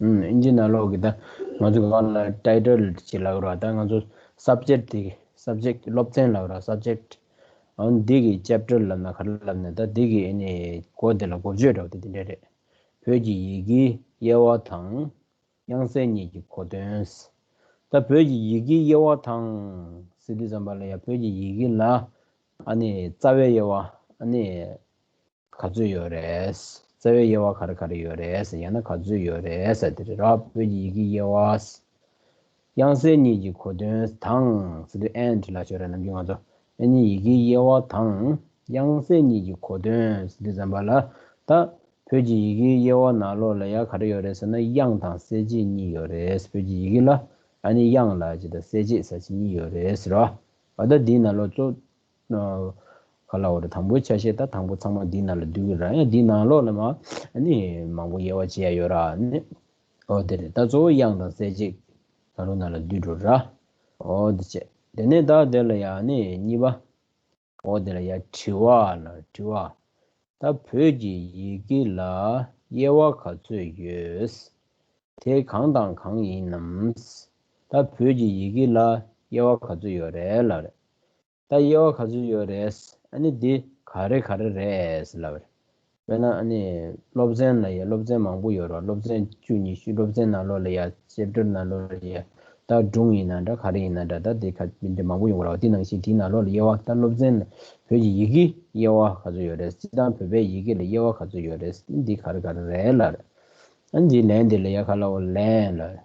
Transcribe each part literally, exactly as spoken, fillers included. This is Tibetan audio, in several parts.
ཨུམ། ཨིན་ཇི་ནང་ལོགས་ཀྱི་ད་ང་ཚོ་གང་ལ་ཊའི་ཊལ་ཅིག་ལབ་ར། ད་ང་ཚོ་སབ་ཇེག་དེ་སབ་ཇེག་སློབ་ཚན་ལབ་ར། སབ་ཇེག་ཨ་འདི་གི་ཅེབ་ཊར་ལབ་ན་ག་རེ་ལབ་ན། ད་འདི་གི་ཨ་ནི་འགོ་དེ་ལ་འགོ་བརྗོད་འདྲ་བོ་དེ་དེ་འདྲ་རེད། བོད་ཀྱི་ཡི་གེའི་དབྱེ་བ་དང་། དབྱངས་གསལ་གཉིས་ཀྱི་གོ་དོན། ད་བོད་ཀྱི་ཡི་གེའི་དབྱེ་བ་དང་ཟེར་དུས་ཙམ་པ་ལ་ཡ། བོད་ཀྱི་ཡི་གེ་ལ་ཨ་ནི་རྩ་བའི་དབྱེ་བ་ཨ་ནི་ག་ཚོད་ཡོད་རེད། རྩ་བའི་དབྱེ་བ་ག་རེ་ག་རེ་ཡོད་རེད་ཟེར། ཡང་ན་ག་ཚོད་ཡོད་རེད་ཟེར་དེ་རེད་ར། བོད་ཀྱི་ཡི་གེའི་དབྱེ་བ། དབྱངས་གསལ་གཉིས་ཀྱི་གོ་དོན་དང་ཟེར་དུས་ཨེན་ཌི་ལབ་ཆོག་རེད། ནམ་རྒྱུན་ང་ཚོ་ཨ་ནི་ཡི་གེའི་དབྱེ་བ་དང་དབྱངས་གསལ་གཉིས་ཀྱི་གོ་དོན་ཟེར་དུས་ཙམ་པ་ལ། ད་བོད་ཀྱི་ཡི་གེའི་དབྱེ་བ་ནང་ལོགས་ལ་ཡ་ག་རེ་ཡོད་རེད་ཟེར་ན། དབྱངས་དང་གསལ་བྱེད་གཉིས་ཡོད་རེད། བོད་ཀྱི་ཡི་གེ་ལ་ཨ་ནི་དབྱངས་ལབ་ཅིག་དང་གསལ་བྱེད་ཟེར་ཅིག་གཉིས་ཡོད་རེད་ཟེར་བ། ཨ་ད་འདིའི་ནང་ལོགས་གཙོ་ག་ལབ་དགོས་རེད། དང་པོའི་ཆ་ཤས་ད་དང་པོ་ཚང་མ་འདིའི་ནང་ལ་འདུས་ཀྱི་རེད། ཡང་འདིའི་ནང་ལོགས་ལ་མ་ཨ་ནི་མང་པོ་དབྱེ་བ་ཕྱེ་ཡ་ཡོད་ར། ཨ་ནི་ཨོ་དེ་རེད། ད་གཙོ་བོ་དབྱངས་དང་གསལ་བྱེད་ད་རུང་ནང་ལ་འདུས་འགྲོ་ར། ཨོ་དེ་བྱས། དེ་ནས་ད་དེ་ལ་ཡ་ཨ་ནི་གཉིས་པ། འོ་དེ་ལ་ཡ་དྲི་བ་ལ། དྲི་བ། ད་བོད་ཀྱི་ཡི་གེ་ལ་དབྱེ་བ་ག་ཚོད་ཡོད། དེ་གང་དང་གང་ཡིན་ནམ། ད་བོད་ཀྱི་ཡི་གེ་ལ་དབྱེ་བ་ག་ཚོད་ཡོད་རེད་ལབ་རེད། ད་དབྱེ་བ་ག་ཚོད་ཡོད་རེད། ཨ་ནི་འདི་ག་རེ་ག་རེ་རེད་ལབ་རེད། དཔེར་ན་ཨ་ནི་སློབ་ཚན་ལ་ཡ་སློབ་ཚན་མང་པོ་ཡོད་རེད། སློབ་ཚན་བཅུ་ཉི་ཤུ། སློབ་ཚན་ནང་ལོགས་ལ་ཡ་ཅེབ་ཊར་ནང་ལོགས་ལ་ཡ་ད་སྒྲུང་ཡིན་ན་འདྲ། ག་རེ་ཡིན་ན་འདྲ། ད་དེ་ག་མི་འདྲ་མང་པོ་ཡོང་གི་རེད་བ། དེ་ནང་བཞིན་དེའི་ནང་ལོགས་ལ་དབྱེ་བ། ད་སློབ་ཚན་བོད་ཀྱི་ཡི་གེ་དབྱེ་བ་ག་ཚོད་ཡོད་རེད། སྤྱིར་བཏང་བོད་པའི་ཡི་གེ་ལ་དབྱེ་བ་ག་ཚོད་ཡོད་རེད། འདི་ག་རེ་ག་རེ་རེད་ལབ་རེད། ཨ་ནི་འདིའི་ལན་དེ་ལ་ཡ་ག་ལབ་དགོས། ལན་ལབ་རེད།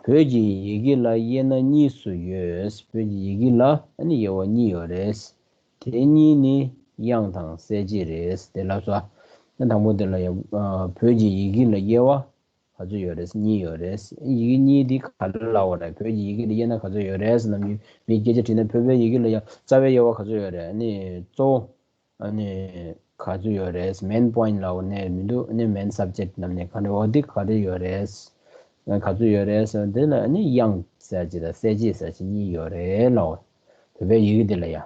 བོད་ཀྱི་ཡི་གེ་ལ་དབྱེ་ན་གཉིས་སུ་ཡོད། བོད་ཀྱི་ཡི་གེ་ལ་ཨ་ནི་དབྱེ་བ་གཉིས་ཡོད་རེད། དེ་གཉིས་ནི་དབྱངས་དང་གསལ་བྱེད་རེད། དེ་ལབ་སོང་། ཨ་དང་པོ་དེ་ལ་ཡ་ཨ་བོད་ཀྱི་ཡི་གེ་ལ་དབྱེ་བ་ག་ཚོད་ཡོད་རེད། གཉིས་ཡོད་རེད། ཡི་གེ་གཉིས་འདི་ག་རེ་ལབ་དགོས་རེད། བོད་ཀྱི་ཡི་གེ་ལ་དབྱེ་ན་ག་ཚོད་ཡོད་རེད་ཟེར་ནམ་རྒྱུན་མིས་སྐད་ཆ་དྲིས་ན། བོད་པའི་ཡི་གེ་ལ་ཡ་རྩ་བའི་དབྱེ་བ་ག་ཚོད་ཡོད་རེད། ཨ་ནི་གཙོ་བོ་ཨ་ནི་ག་ཚོད་ཡོད་རེད། མེན་པོ་ཡིན་ཊི་ལབ་དགོས་ནི་མི་འདུག་ཨ་ནི་མེན་སབ་ཇེག་ཊི་ནམ་ནས་ག་འདྲ་བ་འདི་ག་རེ་ཡོད་རེད། ག་ཚོད་ཡོད་རེད་ཟེར། དེ་ལ་ཨ་ནི་དབྱངས་ཟེར་ཅིག་དང་གསལ་བྱེད་ཟེར་ཅིག་གཉིས་ཡོད་རེད་ལབ་དགོས། བོད་པའི་ཡི་གེ་འདི་ལ་ཡ།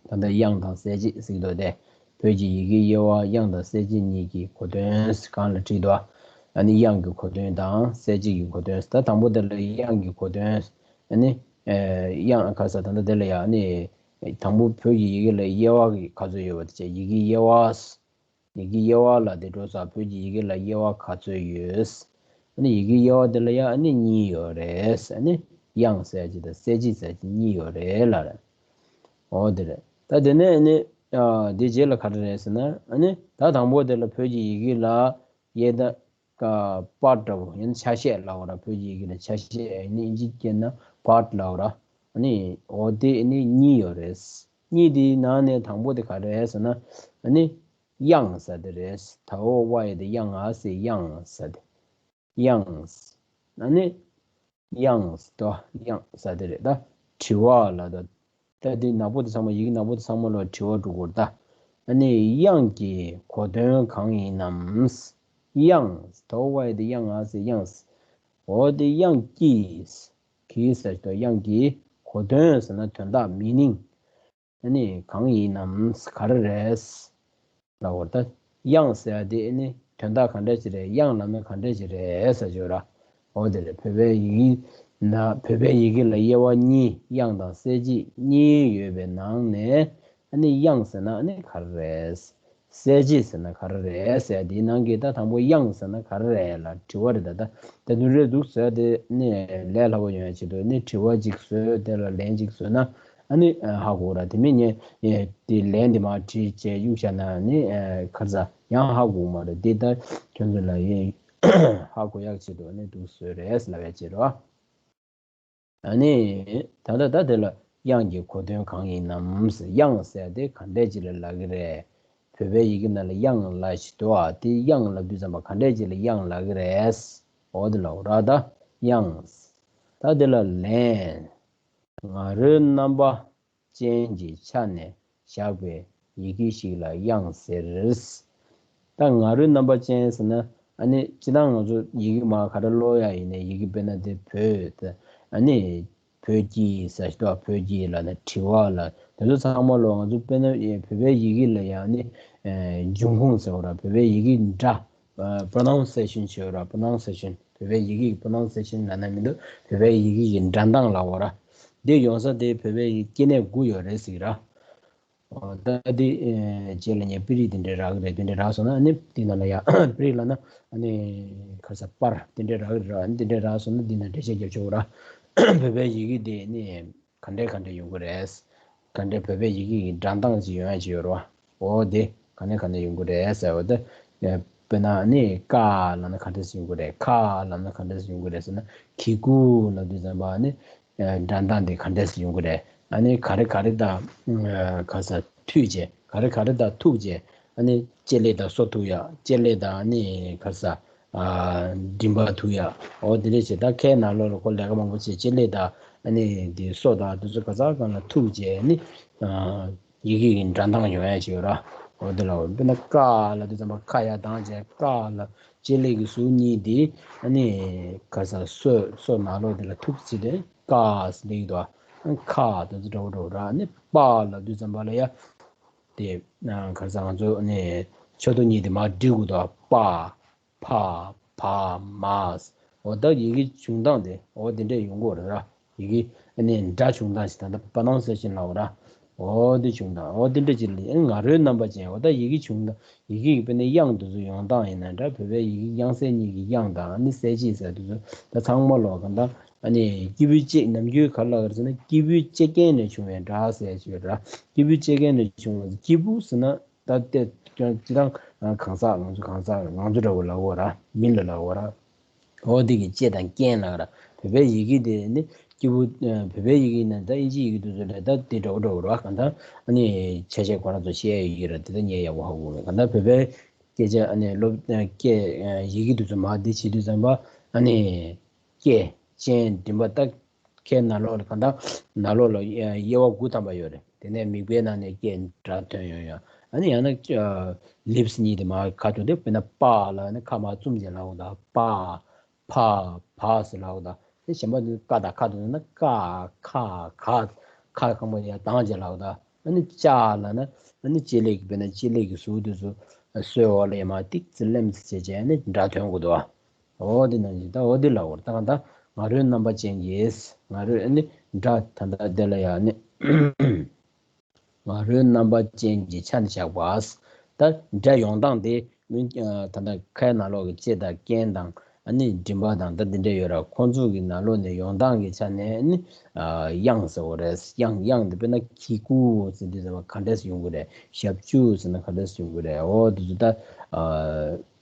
ད་ལྟ་དབྱངས་དང་གསལ་བྱེད་ཟེར་གྱི་འདུག་སྟེ། བོད་ཀྱི་ཡི་གེའི་དབྱེ་བ། དབྱངས་དང་གསལ་བྱེད་གཉིས་ཀྱི་གོ་དོན་གང་ལ་དྲིས་འདུག་ཨ་ནི་དབྱངས་ཀྱི་གོ་དོན་དང་གསལ་བྱེད་ཀྱི་གོ་དོན། ད་དང་པོ་དེ་ལ་དབྱངས་ཀྱི་གོ་དོན། ཨ་ནི་ཨེ་དབྱངས་ག་ས། ད་ལྟ་དེ་ལ་ཡ་ཨ་ནི་དང་པོ་བོད་ཀྱི་ཡི་གེ་ལ་དབྱེ་བ་གི་ག་ཚོད་ཡོད་པ་དེ་བྱས། ཡི་གེའི་དབྱེ་བ། ཡི་གེའི་དབྱེ་བ་ལ་དེ་འགྲོ་ས། བོད་ཀྱི་ཡི་གེ་ལ་དབྱེ་བ་ག་ཚོད་ཡོད། ཨ་ནི་ཡི་གེའི་དབྱེ་བ་དེ་ལ་ཡ་ཨ་ནི་གཉིས་ཡོད་རེད། ཨ་ནི་དབྱངས་ཟེར་ཅིག་དང་གསལ་བྱེད་ཟེར་ཅིག་གཉིས་ཡོད་རེད་ལབ་རེད། འོ་དེ་རེད། ད་དེ་ནས་ཨ་ནི་ཨ་དེ་རྗེས་ལ་ག་རེ་རེད་ཟེར་ན། ཨ་ནི་ད་དང་པོ་དེ་ལ་བོད་ཀྱི་ཡི་གེ་ལ་དབྱེ་ད་ཀ་པཱརཊ་འདྲ་བོ་ཡང་ན་ཆ་ཤས་ལབ་དགོས་ར། བོད་ཀྱི་ཡི་གེ་ལ་ཆ་ཤས། ཨ་ནི་ཨིན་ཇི་སྐད་ན་པཱརཊ་ལབ་དགོས་ར། ཨ་ནི་འོ་དེ་ཨ་ནི་གཉིས་ཡོད་རེད། གཉིས་དེའི་ནང་ནས་དང་པོ་དེ་ག་རེ་རེད་ཟེར་ན། ཨ་ནི་དབྱངས་ཟེར་དེ་རེད། ད་འོ་ཝའི་དེ་དབྱངས། ཨ་སི་དབྱངས་ཟེར་དེ། དབྱངས། ཨ་ནི་དབྱངས་དོ། དབྱངས་ཟེར་དེ་རེད། ད་དྲི་བ་ལ་ད། ད་འདི་ནག་པོ་དེ་ཚང་མ། ཡི་གེ་ནག་པོ་དེ་ཚང་མ་ལ་དྲི་བ་འགྲོ་གི་རེད་ད། ཨ་ནི་དབྱངས་ཀྱི་གོ་དོན་གང་ཡིན་ནམ། དབྱངས། ད་འོ་ཝའི་དེ་དབྱངས། ཨ་སི་དབྱངས། འོ་དེ་དབྱངས་ཀྱི། ཀྱི་ཟེར་དུས་དབྱངས་ཀྱི་གོ་དོན་ཟེར་ན་དོན་དག། མི་ནིང་། ཨ་ནི་གང་ཡིན་ནམ། ག་རེ་རེད་ལབ་པར། ད་དབྱངས་ཟེར་ཡ་དེ་ཨ་ནི་དོན་དག་ག་འདྲ་ཅིག་རེད། དབྱངས་ལབ་ན་ག་འདྲ་ཅིག་རེད་ཟེར་གྱི་ཡོད་ར། འོ་དེ་རེད། བོད་པའི་ཡི་གེ་ན། བོད་པའི་ཡི་གེ་ལ་དབྱེ་བ་གཉིས། དབྱངས་དང་གསལ་བྱེད་གཉིས་ཡོད་པའི་ནང་ནས། ཨ་ནི་དབྱངས་ཟེར་ན་ཨ་ནི་ག་རེ་རེད། གསལ་བྱེད་ཟེར་ན་ག་རེ་རེད་ཟེར་ཡ་དེའི་ནང་གི། ད་དང་པོ་དབྱངས་ཟེར་ན་ག་རེ་རེད་ལབ་དྲི་བ་རེད་ད། ད་ད་དུང་རེད་འདུག་ཟེར་ཡ་དེ་ནི་ལས་སླ་པོ་ཡོང་ཡ་ཆེད་དུ་ནི་དྲི་བ་ཅིག་བཟོས། དེ་ལ་ལན་ཅིག་བཟོས་ན་ཨ་ནི་ཧ་གོ་ར། དེ་མིན་ངས་དེ་ལན་དེ་མར་བྲིས་བྱས་གཡུག་བཞག་ན་ནི་ག་རེ་ཟ། ཡང་ཧ་གོ་མ་རེད། འདི་ལྟར་ཁྱོད་ཚོ་ལ་ཡིན་ཧ་གོ་ཡག་ཆེད་དུ་ནི་འདུག་བཟོས་རེད་ལབ་ཡ་ཆེད་དུ། ཨ་ནི་ད་ལྟ་ད་དེ་ལ་དབྱངས་ཀྱི་གོ་དོན་གང་ཡིན་ནམ། དབྱངས་ཟེར་དེ་ག་འདྲས་ཅིག་ལ་ལབ་ཀྱི་རེད། བོད་པའི་ཡི་གེ་ནང་ལ་དབྱངས་ལབ་ཞིག་འདུག་ཨ། དེ་དབྱངས་ལབ་དུས་ཙམ་པ་ག་འདྲས་ཅིག་ལ་དབྱངས་ལབ་ཀྱི་རེད། འོ་དེ་ལ་འོ་ར་ད་དབྱངས། ད་དེ་ལ་ལན། ང་རོའི་རྣམ་པ་ཅན་གྱི་ཆ་ནས་བཞག་པའི་ཡི་གེ་ཞིག་ལ་དབྱངས་ཟེར། ད་ང་རོའི་རྣམ་པ་ཅན་ཟེར་ན། ཨ་ནི་སྤྱིར་བཏང་ང་ཚོ་ཡི་གེ་མར་ག་རེ་ཀློག་ཡ་ཡིན་ནའི་ཡི་གེ། དཔེར་ན་དེ་བོད། ཨ་ནི་བོད་ཀྱི་ཟེར་ཞིག་འདུག་བ། བོད་ཀྱི་ལབ་ན་དྲི་བ་ལ། དེ་ཚོ་ཚང་མ་ལོ་ང་ཚོ་དཔེར་ན་བོད་པའི་ཡི་གེ་ལ་ཡང་ནི་འབྱུང་ཁུངས་ཟེར་བ་ར། བོད་པའི་ཡི་གེ་འདྲ། པྲོ་ནའུན་སེ་ཤན་བྱེད་བ་ར། པྲོ་ནའུན་སེ་ཤན། བོད་པའི་ཡི་གེ་གི་pronunciation་ལབ་ན་མི་འདུག་བོད་པའི་ཡི་གེ་གི་འགྲེལ་སྟངས་ལབ་དགོས་ར། འདི་ཡོང་ས་དེ་བོད་པའི་ཡི་གེ་སྐྱེ་གནས་དགུ་ཡོད་རེད་ཟེར་གི་ར། ཨོ་ད་འདི་ཨེ་རྗེས་ལ་ངས་པི་རིགས་དེ་འདྲའི་རག་གི་རེད། དེ་འདྲའི་རག་སོང་ན་ཨ་ནི་དེ་ནང་ལ་ཡ་པི་རིགས་ལབ་ན་ཨ་ནི་ཁ་ས་པར་དེ་འདྲའི་རག་གི་རེད། ཨ་ནི་དེ་འདྲའི་རག་སོང་ན་འདི་ནང་འགྲེལ་བཤད་རྒྱབ་ཆོག་ར། བོད་པའི་ཡི་གེ་དེ་ནི་ག་འདྲས་ག་འདྲས་ཡོང་གི་རེད། ག་འདྲས་བོད་པའི་ཡི་གེ་གི་འགྲེལ་སྟངས་ཅིག་ཡོང་ཡ་ཅིག་ཡོད་རེད་བ། ཨོ་དེ་ག་ནས་ག་ནས་ཡོང་གི་རེད་ཟེར་བ་དེ། དཔེར་ན་ནི་ཀ་ལབ་ན་ག་འདྲས་ཡོང་གི་རེད། ཁ་ལབ་ན་ག་འདྲས་ཡོང་གི་རེད་ཟེར་ན་གི་གུ་ལབ་དུས་ཙམ་པ་ནི་འགྲེལ་སྟངས་དེ་ག་འདྲས་ཡོང་གི་རེད། ཨ་ནི་ག་རེ་ག་རེ་དང་ག་ས་མཐུད་བྱས། ག་རེ་ག་རེ་དང་ཐུག་བྱས། ཨ་ནི་ལྕེ་ལེ་དང་སོ་ཐུག་ཡ། ལྕེ་ལེ་དང་ཨ་ནི་ག་ས་མགྲིན་པ་ཐུག་ཡ། འོ་དེ་འདྲས་བྱས། ད་ཁའི་ནང་ལོགས་ལ་ཁོ་ལས་ཀ་མང་པོ་བྱས། ལྕེ་ལེ་དང་ཨ་ནི་དེ་སོ་དང་དེ་ཚོ་ག་ས་གང་ལ་ཐུག་བྱས་ནི་ཡི་གེ་གི་འགྲེལ་སྟངས་ཡོང་ཡ་ཅིག་ཡོད་ར། འོ་དེ་ལ་འོ་དཔེར་ན་ཀ་ལབ་དུས་ཙམ་པ་ཁ་ཡར་ལྡང་བྱས། ཀ་ལ་ལྕེ་ལེ་གི་ཟུར་གཉིས་དེ་ཨ་ནི་ག་ས་སོ་སོ་ནང་ལོགས་དེ་ལ་ཐུག་བྱས་ཏེ་ཀ་ཟེར་ཡོད་དོ། ཁ་དེ་ཚོ་འདྲ་བོ་འདྲ་བོ་ར། ཨ་ནི་པ་ལབ་དུས་ཙམ་པ་ལ་ཡ་དེ་ག་ས་ང་ཚོ་ཨ་ནི་ཕྱོགས་མཐུད་གཉིས་དེ་མར་སྒྲིལ་དགོས་དོ། པ། ཕ། བ། མ། འོ་ད་ཡི་གེ་བྱུང་སྟངས་དེ་འོ་དེ་འདྲས་ཡོང་གི་ཡོད་རེད་ར། ཡི་གེ་ཨ་ནི་སྒྲ་བྱུང་སྟངས་ཤིག་ད་ལྟ་pronunciation་ལབ་དགོས་ར། འོ་དེ་བྱུང་སྟངས་འོ་དེ་འདྲས་ཅིག་ལ་ཨ་ང་རོའི་རྣམ་པ་ཅན། འོ་ད་ཡི་གེ་བྱུང་སྟངས་ཡི་གེ་གི་དཔེར་ན་དབྱངས་དེ་ཚོ་ཡོང་སྟངས་ཡིན་ན་འདྲ། བོད་པའི་ཡི་གེ་དབྱངས་གསལ་གཉིས་ཀྱི་དབྱངས་དང་ཨ་ནི་གསལ་བྱེད་ཟེར་དེ་ཚོ་ད་ཚང་མ་ལོག་ག་ད་ཨ་ནི་སྐྱེས་བུ་གཅིག་ནམ་རྒྱུན་ག་ལ་ག་རེ་ཟེར་ན་སྐྱེས་བུ་གཅིག་རྐྱེན་ནས་བྱུང་བའི་སྒྲ་ཟེར་ཞིག་ཡོད་ར། སྐྱེས་བུ་གཅིག་རྐྱེན་ནས་བྱུང་བ། སྐྱེས་བུ་ཟེར་ན། ད་ལྟའི་སྤྱིར་བཏང་གང་ཟག་ང་ཚོ་གང་ཟག་ང་ཚོ་འདྲ་བོ་ལབ་དགོས་ར། མི་ལ་ལབ་དགོས་ར། འོ་དེ་གི་གཅེས་དང་རྐྱེན་ལབ་ར། བོད་པའི་ཡི་གེ་དེ་ནི་སྐྱེས་བུ། བོད་པའི་ཡི་གེ་ཡིན་ན་ད་ཨིན་ཇི་ཡི་གེ་དེ་ཚོ་ལས་ད་དེ་འདྲ་བོ་འདྲ་བོ་ར། གང་ལྟར་ཨ་ནི་ཆ་ཤས་ཁོ་རང་ཚོ་བཤད་ཡ་ཡི་གེ་ར། དེ་ད་ངས་ཡག་པོ་ཧ་གོ་མེད། གང་ལྟར་བོད་པའི་སྐད་ཆ་ཨ་ནི་སློབ་སྐད་ཡི་གེ་དེ་ཚོ་མར་འདི་བྱེད་དུས་ཙམ་པ་ཨ་ནི་སྐད་ཅན་མགྲིན་པ་ད། ཁའི་ནང་ལོགས་ལ་གང་ལྟར་ནང་ལོགས་ལ་དབྱེ་བ་དགུ་ཐམ་པ་ཡོད་རེད། དེ་ནས་མིད་པའི་ནང་ནས་སྐད་སྒྲ་ཐོན་ཡོང་ཡ། ཨ་ནི་ཡང་ན་ལིབས་གཉིས་དེ་མར་ཁ་ཐུག་དེ་དཔེར་ན་པ་ལ་ནི་ཁ་མར་བཙུམ་བྱས་ལབ་དགོས་དང་། པ། ཕ། བ་ཟེར་ལབ་དགོས་དང་། དེ་གཞན་པ་ནི་ཀ་དང་ཁ་ཐུག་ན་ཀ། ཁ། ག། ཁ་གང་པོ་ཡར་ལྡང་བྱས་ལབ་དགོས་དང་། ཨ་ནི་ཅ་ལབ་ན་ཨ་ནི་ལྕེ་ལེ་གི་དཔེར་ན་ལྕེ་ལེ་གི་ཟུར་དེ་ཚོ་སོའི་འོག་ལ་ཡར་མར་ཏིག་ཙི་ལེམ་ཙི་བྱས་བྱས་ཨ་ནི་སྒྲ་ཐོན་དགོས་འདུག་བ། འོ་དེ་ནང་བཞིན་ད་འོ་དེ་ལ་འོར་ད་གང་ད་ང་རོའི་རྣམ་པ་ཅན་གྱིས། ང་རོའི་ཨ་ནི་སྒྲ་ད་ད་དེ་ལ་ཡང་ནི་ང་རོའི་རྣམ་པ་ཅན་གྱི་ཆ་ནས་བཞག་པ། ད་སྒྲ་ཡོང་སྟངས་དེ་ད་ད་ཁའི་ནང་ལོགས་ཀྱི་ལྕེ་དང་རྐན་དང་ཨ་ནི་མགྲིན་པ་དང་ད་དེ་འདྲ་ཡོད་ར། ཁོང་ཚོ་གི་ནང་ལོགས་ནས་ཡོང་སྟངས་ཀྱི་ཆ་ནས་ཨ་ནི་དབྱངས་ཟེར་བ་རེད། དབྱངས་དབྱངས་དེ་དཔེར་ན་གི་གུ་ཟེར་དུས་ཙམ་པ་ག་འདྲས་ཡོང་གི་རེད། ཞབས་ཀྱུ་ཟེར་ན་ག་འདྲས་ཡོང་གི་རེད། འོ་དེ་ཚོ་ད།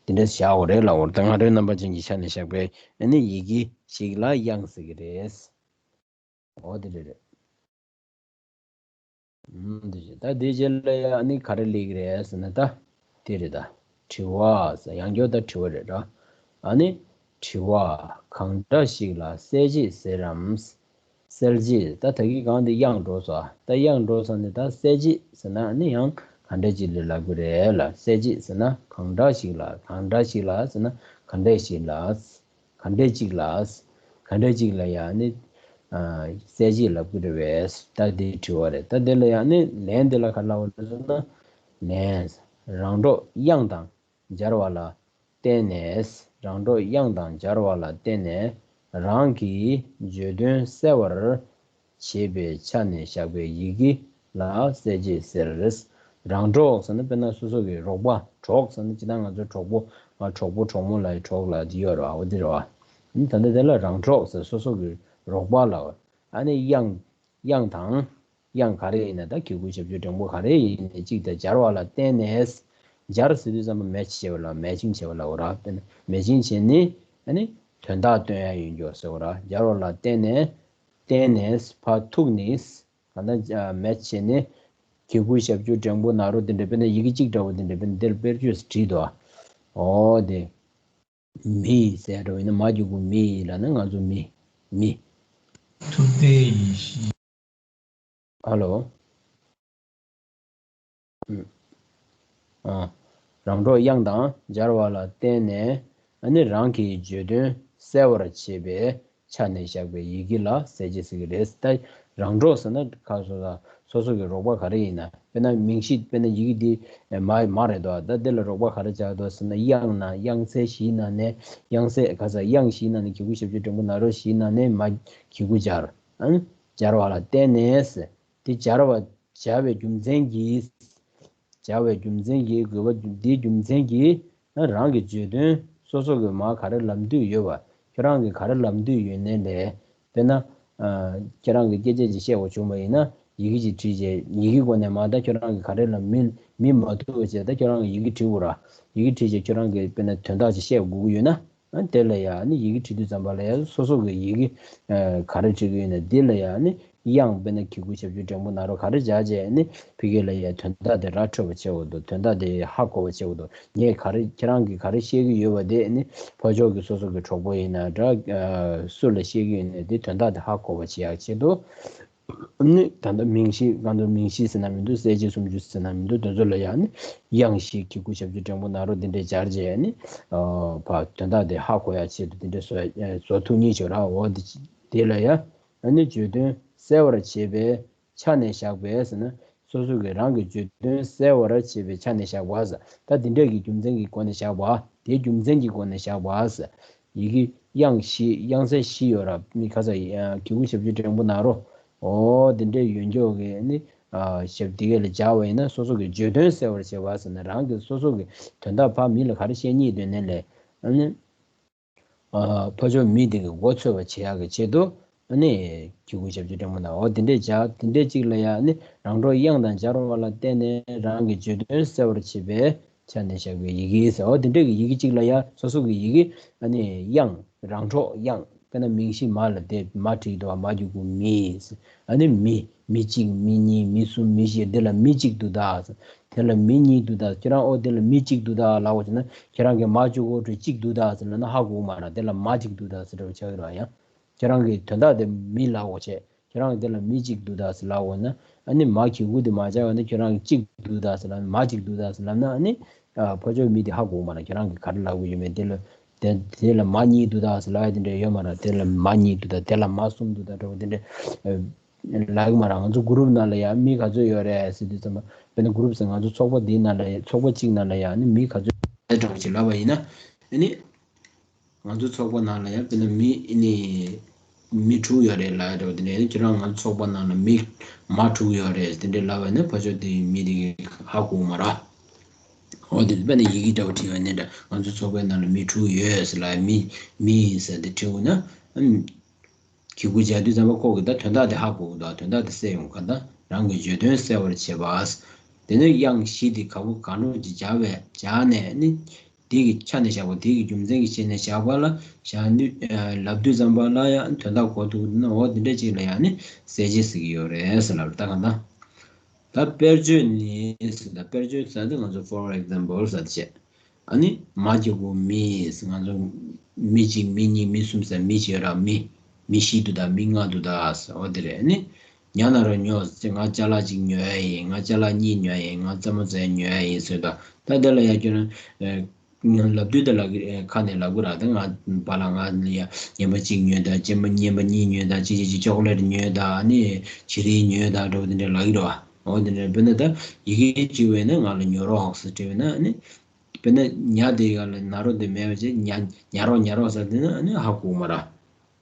དེ་འདྲ་བཞག་དགོས་རེད་ལབ་དགོས་རེད། ད་ང་རོའི་རྣམ་པ་ཅན་གྱི་ཆ་ནས་བཞག་པའི་ཨ་ནི་ཡི་གེ་ཞིག་ལ་དབྱངས་ཟེར་གྱི་རེད། འོ་དེ་རེད་རེད། ཨུམ། དེ་བཞིན་ད་དེ་རྗེས་ལ་ཡང་ཨ་ནི་ག་རེ་སླེབས་ཀྱི་རེད་ཟེར་ན་ད་དེ་རེད་ད། དྲི་བ་ཟེར་ཡང་བསྐྱར་ད་དྲི་བ་རེད་ར། ཨ་ནི་དྲི་བ། གང་འདྲ་ཞིག་ལ་གསལ་བྱེད་ཟེར་རམ། གསལ་བྱེད། ད་ད་གིན་གང་དེ་དབྱངས་འགྲོ་ས། ད་དབྱངས་འགྲོ་ས་ནས་ད་གསལ་བྱེད་ཟེར་ན་ནི་ཡང་ག་འདྲ་ཅིག་ལ་ལབ་ཀྱི་རེད་ལ། གསལ་བྱེད་ཟེར་ན་གང་འདྲ་ཞིག་ལ། གང་འདྲ་ཞིག་ལ་ཟེར་ན་ག་འདྲ་ཞིག་ལ། ག་འདྲ་ཅིག་ལ། ག་འདྲ་ཅིག་ལ་ཡང་ནི་གསལ་བྱེད་ལབ་ཀྱི་རེད་པས། ད་དེ་དྲི་བ་རེད། ད་དེ་ལ་ཡང་ནི་ལན་དེ་ལ་ག་ལབ་པ་རེད་ཟེར་ན། ལན། རང་གྲོགས་དབྱངས་དང་སྦྱར་བ་ལ་བརྟེན་ནས། རང་གྲོགས་དབྱངས་དང་སྦྱར་བ་ལ་བརྟེན་ནས་རང་གི་བརྗོད་དོན་གསལ་བར་བྱེད་པའི་ཆ་ནས་བཞག་པའི་ཡི་གེ་ལ་གསལ་བྱེད་ཟེར། རང་གྲོགས་ཟེར་ན་དཔེར་ན་སོ་སོ་གི་རོགས་པ། གྲོགས་ཟེར་ན་སྤྱིར་བཏང་ང་ཚོའི་གྲོགས་པོ། ང་གྲོགས་པོ་གྲོགས་མོ་ལ་གྲོགས་ལ་དེ་ཡོད་རེད་བ། འོ་དེ་རེད་བ། ཨ་ནི་ད་ལྟ་དེ་ལ་རང་གྲོགས་ཟེར་སོ་སོ་གི་རོགས་པ་ལ། ཨ་ནི་དབྱངས། དབྱངས་དང་། དབྱངས་ག་རེ་ཡིན་ན་ད་གི་གུ་ཞབས་ཀྱུ་འགྲེང་བུ་ག་རེ་ཡིན་ནའི་གཅིག་དང་སྦྱར་བ་ལ་བརྟེན་ནས། སྦྱར་ཟེར་དུས་ཙམ་པ་མེ་ཆི་བྱས་པ་ལ་མེ་ཆིང་བྱས་པ་ལ་འོ་ར། དཔེར་ན་མེ་ཆིང་བྱས་ནས་ཨ་ནི་དོན་དག་སྟོན་ཡ་ཡིན་རྒྱུ་ཟེར་བ་ར། སྦྱར་བ་ལ་བརྟེན་ནས། བརྟེན་ནས་ཕར་ཐུག་ནས། གང་ལྟར་མེ་ཆི་བྱས་ནས་གི་གུ་ཞབས་ཀྱུ་འགྲེང་བུ་ན་རོ་དེ་འདྲ། དཔེར་ན་ཡི་གེ་གཅིག་འདྲ་བོ་དེ་འདྲ། དཔེར་ན་འདིར་དཔེར་བརྗོད་བྲིས་འདུག་འོ་དེ། མི་ཟེར་འགྲོ་ཡིན་ན་མ་གི་གུ་མི་ལབ་ན་ང་ཚོ་མི། མི། ཐུབ་བསྟན་ཡེ་ཤེས། ཧ་ལོ། ཨུམ། ཨ། རང་གྲོགས་དབྱངས་དང་སྦྱར་བ་ལ་བརྟེན་ནས་ཨ་ནི་རང་གི་བརྗོད་དོན་གསལ་བར་བྱེད་པའི་ཆ་ནས་བཞག་པའི་ཡི་གེ་ལ་གསལ་བྱེད་ཟེར་གྱི་རེད། ད་རང་གྲོགས་ཟེར་ན་ཁ་སོ་ད་སོ་སོ་གི་རོགས་པ་ག་རེ་ཡིན་ན། དཔེར་ན་མིང་གཞི་དཔེར་ན་ཡི་གེ་འདི་མ་མ་རེད་དོ། ད་འདི་ལ་རོགས་པ་ག་རེ་བྱ་དོ་ཟེར་ན། དབྱངས་ན་དབྱངས་གསལ་བཞིའི་ནང་ནས་དབྱངས་གསལ་ག་ས་དབྱངས་བཞིའི་ནང་ནས་གི་གུ་ཞབས་ཀྱུ་འགྲེང་བུ་ན་རོ་བཞིའི་ནང་ནས་མ་གི་གུ་སྦྱར། ཨང་། སྦྱར་བ་ལ་བརྟེན་ནས་ཟེར། དེ་སྦྱར་བ་སྦྱར་བའི་རྒྱུ་མཚན་གྱིས། སྦྱར་བའི་རྒྱུ་མཚན་གྱིས་དགོས་པ་འདིའི་རྒྱུ་མཚན་གྱིས་རང་གི་བརྗོད་དོན་སོ་སོ་གི་མ་ག་རེ་ལབ་འདོད་ཡོད་པ། ཁྱོད་རང་གི་ག་རེ་ལབ་འདོད་ཡོད་ནའི་ལས། དཔེར་ན། ཨ། ཁྱེད་རང་གི་སྐད་ཆ་ཅིག་བཤད་དགོས་བྱུང་བ་ཡིན་ན་ཡི་གེ་ཅིག་བྲིས་རྗེས་ཡི་གེ་སྒོ་ནས་མ། ད་ཁྱོད་རང་གི་ག་རེ་ལབ་མི་མི་མ་ཐུབ་པ་བྱས། ད་ཁྱོད་རང་གི་ཡི་གེ་བྲིས་དགོས་ར། ཡི་གེ་བྲིས་རྗེས་ཁྱོད་རང་གི་དཔེར་ན་དོན་དག་ཅིག་བཤད་དགོས་ཀྱི་ཡོད་ན། ཨ། དེ་ལ་ཡང་ནི་ཡི་གེ་བྲིས་དུས་ཙམ་པ་ལ་ཡང་སོ་སོ་གི་ཡི་གེ་ཨ་ག་རེ་བྲིས་ཀྱི་ཡོད་ན་འདི་ལ་ཡང་ནི་དབྱངས་དཔེར་ན་གི་གུ་ཞབས་ཀྱུ་འགྲེང་བུ་ན་རོ་ག་རེ་སྦྱར་བྱས་ནི་ཕ་གི་ལ་ཡང་དོན་དག་དེ་ར་འཕྲོད་པ་བྱེད་དགོས་འདུག་དོན་དག་དེ་ཧ་གོ་བ་བྱེད་དགོས་འདུག་ངས་ག་རེ་ཁྱེད་རང་གིས་ག་རེ་བཤད་ཀྱི་ཡོད་པ་དེ་ནི་ཕར་ཕྱོགས་ཀྱི་སོ་སོ་གི་གྲོགས་པོ་ཡིན་ན་འདྲ། ཨ། སུ་ལ་བཤད་ཀྱི་ཡོད་ན་དེ་དོན་དག་དེ་ཧ་གོ་བ་བྱེད་ཡག་ཆེད་དུ། ནི་ད་ལྟ་མིང་གཞི་གང་དུ་མིང་གཞི་ཟེར་ན་མི་འདུག་གསལ་བྱེད་སུམ་ཅུ་ཟེར་ན་མི་འདུག་དེ་ཚོ་ལ་ཡང་ནི་དབྱངས་བཞི་གི་གུ་ཞབས་ཀྱུ་འགྲེང་བུ་ན་རོ་འདི་འདྲའི་སྦྱར་བྱས་ནི། ཨ། ཕར་དོན་དག་དེ་ཧ་གོ་ཡག་ཆེད་དུ་འདི་འདྲའི་བཟོ་བཟོ་ཐུབ་ངེས་བྱོས་ར། འོ་དེ་དེ་ལ་ཡང་ནི་བརྗོད་དོན་གསལ་བར་བྱེད་པའི་ཆ་ནས་བཞག་པས་ཟེར་ན། སོ་སོ་གི་རང་གི་བརྗོད་དོན་གསལ་བར་བྱེད་པའི་ཆ་ནས་བཞག་པ་ཟེར། ད་འདི་འདྲས་ཀྱི་རྒྱུ་མཚན་གྱི་སྒོ་ནས་བཞག་པ། དེའི་རྒྱུ་མཚན་གྱི་སྒོ་ནས་བཞག་པ་ཟེར། ཡི་གེ་དབྱངས་བཞི་དབྱངས་གསལ་བཞི་ཡོད་ར། མི་ཁ་ས་ཡི་གི་གུ་ཞབས་ཀྱུ་འགྲེང་བུ་ན་རོ། འོ་འདི་འདྲས་ཡོད་མཁན་གྱི་ནི། ཨ། ཞབས་འདི་ག་ལ་སྦྱར་བ་ཡིན་ན་སོ་སོ་གི་བརྗོད་དོན་གསལ་བར་བྱེད་པ་ཟེར་ན། རང་གི་སོ་སོ་གི་དོན་དག་ཕར་མི་ལ་ག་རེ་བཤད་སྙིང་འདོད་ནའི་ལས། ཨ་ནི། ཨ། ཕར་ཕྱོགས་མི་དེ་གི་མགོ་ཚོས་པ་བྱེད་ཡག་གི་ཆེད་དུ། ཨ་ནི་གི་གུ་ཞབས་ཀྱུ་འགྲེང་བུ་ན། འོ་དེ་འདྲས་བྱ། དེ་འདྲས་གཅིག་ལ་ཡང་ནི་རང་གྲོགས་དབྱངས་དང་སྦྱར་བ་ལ་བརྟེན་ནས་རང་གི་བརྗོད་དོན་གསལ་བར་བྱེད་པའི་ཆ་ནས་བཞག་པའི་ཡི་གེ་ཟེར། འོ་དེ་འདྲས་ཀྱི་ཡི་གེ་གཅིག་ལ་ཡང་སོ་སོ་གི་ཡི་གེ་ཨ་ནི་དབྱངས་རང་གྲོགས་དབྱངས། དཔེར་ན་མིང་གཞི་མ་ལ་དེ་མ་བྲིས་འདུག་མ་གི་གུ་མི་ཟེར། ཨ་ནི་མི། མི་གཅིག་མི་གཉིས་མི་གསུམ་མི་བཞི། འདི་ལ་མི་གཅིག་འདུག་ད་ཟེར། དེ་ལ་མི་གཉིས་འདུག་ད། ཁྱེད་རང་འོ་དེ་ལ་མི་གཅིག་འདུག་ད་ལབ་པ་བྱས་ན། ཁྱེད་རང་གིས་མ་གཅིག་གོ་གྲོས་གཅིག་འདུག་ད་ཟེར་ལབ་ན་ཧ་གོ་མ་ར། དེ་ལ་མ་གཅིག་འདུག་ད་ཟེར་འདྲ་བོ་ཆགས་ཀྱི་རེད་ཡ། ཁྱེད་རང་གིས་དོན་དག་དེ་མི་ལབ་པ་བྱས། ཁྱེད་རང་གིས་དེ་ལ་མི་གཅིག་འདུག་ད་ཟེར་ལབ་པ་ན། ཨ་ནི་མ་གི་གུ་དེ་མ་སྦྱར་བ་ནི་ཁྱེད་རང་གིས་གཅིག་འདུག་ད་ཟེར་ལབ། མ་གཅིག་འདུག་ད་ཟེར་ལབ་ན། ཨ་ནི་ཨ་ཕར་ཕྱོགས་མི་དེ་ཧ་གོ་མ་ར། ཁྱེད་རང་གིས་ག་རེ་ལབ་ཀྱི་ཡོད་མེད། དེ་ལ། དེ་དེ་ལ་མ་གཉིས་འདུག་ད་ཟེར་ལབ་ཡ་དེ་འདྲ་ཡོད་མ་ར། དེ་ལ་མ་གཉིས་འདུག་ད། དེ་ལ་མ་གསུམ་འདུག་ད་འདྲ་བོ་དེ་འདྲ་ཨ་ལབ་ཀྱི་མ་ར། ང་ཚོ་གུ་རུབ་ནང་ལ་ཡ་མི་ག་ཚོད་ཡོད་རེད་ཟེར་དུས་ཙམ་པ། དཔེར་ན་གུ་རུབ་ཟེར། ང་ཚོ་ཚོགས་པ་འདིའི་ནང་ལ་ཡ། ཚོགས་པ་གཅིག་ནང་ལ་ཡ་ནི་མི་ག་ཚོད་ཡོད་འདྲ་བོ་ཅིག་ལབ་པ་ཡིན་ན། ཨ་ནི་ང་ཚོ་ཚོགས་པ་ནང་ལ་ཡ་དཔེར་ན་མི་ཨ་ནི་མི་དྲུག་ཡོད་རེད་ལབ་ཡ་འདྲ་བོ་དེ་འདྲ། ཨ་ནི་ཁྱེད་རང་ང་ཚོ་ཚོགས་པ་ནང་ལ་མི་མ་དྲུག་ཡོད་རེད་དེ་འདྲ་ལབ་པ་ཡིན་ན་ཕར་ཕྱོགས་དེ་མི་དེ་གིས་ཧ་གོ་མ་ར། འོ་དེ་དཔེར་ན་ཡི་གེ་འདྲ་བོ་བྲིས་པ་ནི་འདྲ། ང་ཚོ་ཚོགས་པའི་ནང་ལ་མི་དྲུག་ཡོད་ཟེར་ལབ་ཡ། མི་མི་ཟེར་དེ་བྲིས་འོང་ན། ཨམ། གི་གུ་སྦྱར་དུས་ཙམ་པ་ཁོ་གིས་ད་དོན་དག་དེ་ཧ་གོ་གི་འདུག་དོན་དག་དེ་གསལ་ཡོང་གི་འདུག་དོན་དག་དེ་གསལ་ཡོང་གི་འདུག་རང་གི་བརྗོད་དོན་གསལ་བར་བྱེད་པ། དེ་ནས་དབྱངས་བཞི་དེ་ག་བུ་གང་རུང་ཅིག་སྦྱར་བས། སྦྱར་ནས་ནི་དེ་གི་ཆ་ནས་བཞག་པ། དེ་གི་རྒྱུ་མཚན་གྱི་ཆ་ནས་བཞག་པ་ལ་བཞག་ནུས། ཨ། ལབ་དུས་ཙམ་པ་ལ་ཡང་དོན་དག་གོ་ཐུབ་ན། འོ་དེ་འདྲ་ཅིག་ལ་ཡང་ནི་གསལ་བྱེད་ཟེར་གྱི་ཡོད་རེད་ཟེར་ལབ་རེད། ད་གང་ལྟར། ད་དཔེར་བརྗོད་ནི་ཟེར། ད་དཔེར་བརྗོད་ཟེར་དུས་ང་ཚོ་for example ཟེར་དེ་བྱས། ཨ་ནི་མ་གི་གུ་མི་ཟེར། ང་ཚོ་མི་གཅིག་མི་གཉིས་མི་གསུམ་ཟེར་མི་བྱེད་ར། མི་མི་བཞི་འདུག་ད། མི་ལྔ་འདུག་ད་ཟེར། འོ་དེ་རེད། ཨ་ནི་ཉ་ན་རོ་ཉོ་ཟེར། ང་ཅ་ལག་གཅིག་ཉོ་ཡ་ཡིན། ང་ཅ་ལག་གཉིས་ཉོ་ཡ་ཡིན། ང་རྩེད་མོ་རྩེ་ཡ་ཉོ་ཡ་ཡིན་ཟེར། ད་ད་དེ་ལ་ཡ་ཁྱོད་རང་ཨ། ལབ་དུས་དེ་ལ་ཁ་ནས་ལབ་དགོས་ར། ད་ང་པཱ་ལགས་ང་ལ་ཡ་རྔན་པ་གཅིག་ཉོས་དང་། རྔན་པ་རྔན་པ་གཉིས་ཉོས་དང་། གཅིག་གཅིག་གཅིག་ཅོག་ལེ་ཊི་ཉོས་དང་། ཨ་ནི་ཆི་རིལ་ཉོས་དང་འདྲ་བོ་དེ་འདྲ་ལབ་ཀྱི་རེད་བ། འོ་དེ་འདྲ། དཔེར་ན་ད་ཡི་གེ་བྲིས་པ་ཡིན་ན་ང་ལ་ཉོ་རོགས་ཟེར་བྲིས་པ་ཡིན་ན། ཨ་ནི་དཔེར་ན་ཉ་དེ་ག་ལ་ན་རོ་དེ་མེད་པ་བྱས། ཉ་ཉ་རོགས་ཉ་རོགས་ཟེར་དེ་ན་ཨ་ནི་ཧ་གོ་མ་ར།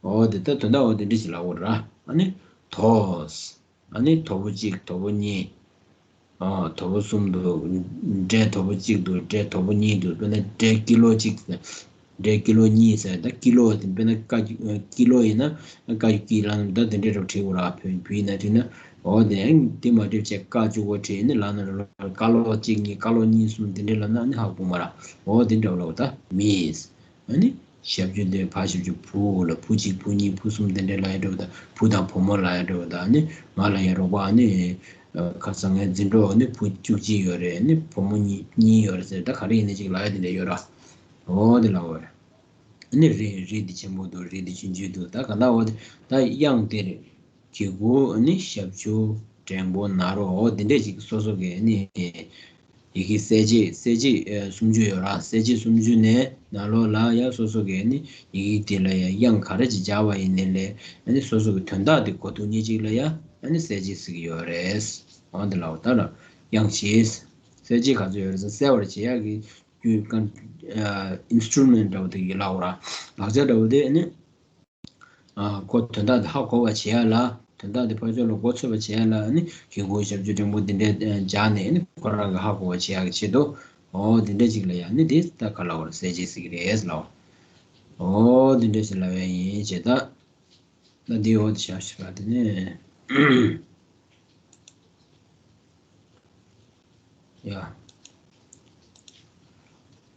འོ་དེ་ད་དོན་དག་འོ་དེ་འདྲ་ཞིག་ལབ་དགོས་ར། ཨ་ནི་དོ། ཨ་ནི་དོ་པོ་གཅིག་དོ་པོ་གཉིས། ཨ། དོ་པོ་གསུམ་འདུག་འབྲས་དོ་པོ་གཅིག་འདུག་འབྲས་དོ་པོ་གཉིས་འདུག་དཔེར་ན་འབྲས་ཀི་ལོ་གཅིག་ཟེར། འབྲས་ཀི་ལོ་གཉིས་ཟེར། ད་ཀི་ལོ་དེ་དཔེར་ན་ཀ་ཀི་ལོ་ཡིན་ན་ཀ་ཀི་ལ་ད་དེ་འདྲས་རོ་བྲིས་དགོས་ར། བོད་བོད་ཡིན་ན་བྲིས་ན། འོ་དེ་དེ་མ་བྲིས་བྱས་ཀ་གཅིག་པོ་བྲིས་ནི་ལ་ན་རོ་ཀ་ལོ་གཅིག་གཉིས་ཀ་ལོ་གཉིས་གསུམ་དེ་འདྲས་ལབ་ན་ནི་ཧ་གོ་མ་ར། འོ་དེ་འདྲ་བོ་ལབ་ད་མི། ཨ་ནི་ཞབས་ཀྱུ་འདི་ཕར་ཞབས་ཀྱུ་བུ་ལ་བུ་གཅིག་བུ་གཉིས་བུ་གསུམ་དེ་འདྲས་ལབ་ཡ་འདྲ་བོ་དང་། བུ་དང་བུ་མོ་ལབ་ཡ་འདྲ་བོ་དང་། ཨ་ནི་ང་ལ་ཡ་རོགས་པ། ཨ་ནི་ཁ་སང་ངའི་འཛིན་གྲོགས་ཨ་ནི་བུ་བཅུ་གཅིག་ཡོད་རེད། ཨ་ནི་བུ་མོ་གཉིས་གཉིས་ཡོད་རེད་ཟེར། ད་ག་རེ་ཡིན་ནའི་ཅིག་ལབ་ཡ་དེ་འདྲས་ཡོད་ར། འོ་དེ་ལབ་པ་རེད། ཨ་ནི་རི་རི་འདི་ཆེན་པོ་འདུག་རི་འདི་ཆུང་ཆུང་འདུག་ད་ག་ལ་འོ་དེ་ད་དབྱངས་དེ་རེད། གི་གུ། ཨ་ནི་ཞབས་ཀྱུ་འགྲེང་པོ་ན་རོ། འོ་དེ་འདྲས་ཅིག་སོ་སོ་གི་ཨ་ནི་ཡི་གེ་གསལ་བྱེད་གསལ་བྱེད་ཨ་སུམ་ཅུ་ཡོད་ར། གསལ་བྱེད་སུམ་ཅུ་ནས་ནང་ལོགས་ལ་ཡ་སོ་སོ་གི་ཨ་ནི་ཡི་གེ་དེ་ལ་ཡ་དབྱངས་ག་རེ་ཅིག་སྦྱར་བ་ཡིན་ནའི་ལས། ཨ་ནི་སོ་སོ་གི་དོན་དག་དེ་གོ་ཐུབ་མཁན་ཅིག་ལ་ཡ་ཨ་ནི་གསལ་བྱེད་ཟེར་གྱི་ཡོད་རེད། འོ་དེ་ལབ་པ་ད་ར། དབྱངས་བྱེད། གསལ་བྱེད་ག་ཚོད་ཡོད་རེད་ཟེར། གསལ་བར་བྱེད་ཡག་གི་རྒྱུ་ཀན་ཨ་instrument འདྲ་བོ་དེ་གི་ལབ་དགོས་ར། ལག་ཆ་འདྲ་བོ་དེ་ནི། ཨ་ཁོ་དོན་དག་དེ་ཧ་གོ་བ་བྱེད་ཡག་ལ། དོན་དག་དེ་ཕར་ཕྱོགས་ལ་མགོ་ཚོས་པ་བྱེད་ཡག་ལ་ནི་གི་གུ་ཞབས་ཀྱུ་འགྲེང་བུ་འདི་འདྲས་སྦྱར་ནས་ནི་ཁོ་རང་གི་ཧ་གོ་བ་བྱེད་ཡག་གི་ཆེད་དུ། འོ་འདི་འདྲས་ཅིག་ལ་ཡང་ནི་དེ་ད་ག་ལབ་དགོས་རེད། གསལ་བྱེད་ཟེར་གི་རེད་ལབ། འོ་འདི་འདྲས་ཞིག་ལབ་ཡག་ཡིན་བྱས་ད། ད་འདི་འོ་དེ་བྱ་ཞིག་ལ་དེ་ནས། ཡ།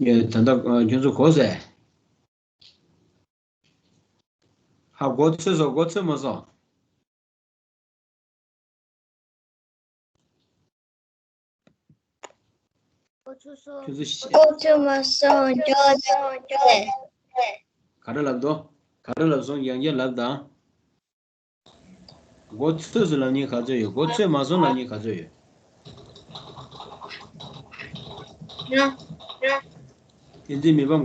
ཡ་ད་ལྟ་ཨ་ཁྱོད་ཚོ་གོ་སོང་ངས། ཧ་གོ་ཚོད་སོང་། གོ་ཚོད་མ་སོང་། གོ་ཚོད་མ་སོང་། ཁྱོད་ཚོ་ཤེས། གོ་ཚོད་མ་སོང་། ཇོ་ཇོ་ཇོ། ག་རེ་ལབ་འདུག་ག་རེ་ལབ་སོང་། ཡང་བསྐྱར་ལབ་དང་། གོ་ཚོད་སོང་ལབ་མཁན་ག་ཚོད་ཡོད། གོ་ཚོད་མ་སོང་ལབ་མཁན་ག་ཚོད་ཡོད། ཡ། བསྟན་འཛིན་མི་ཕམ།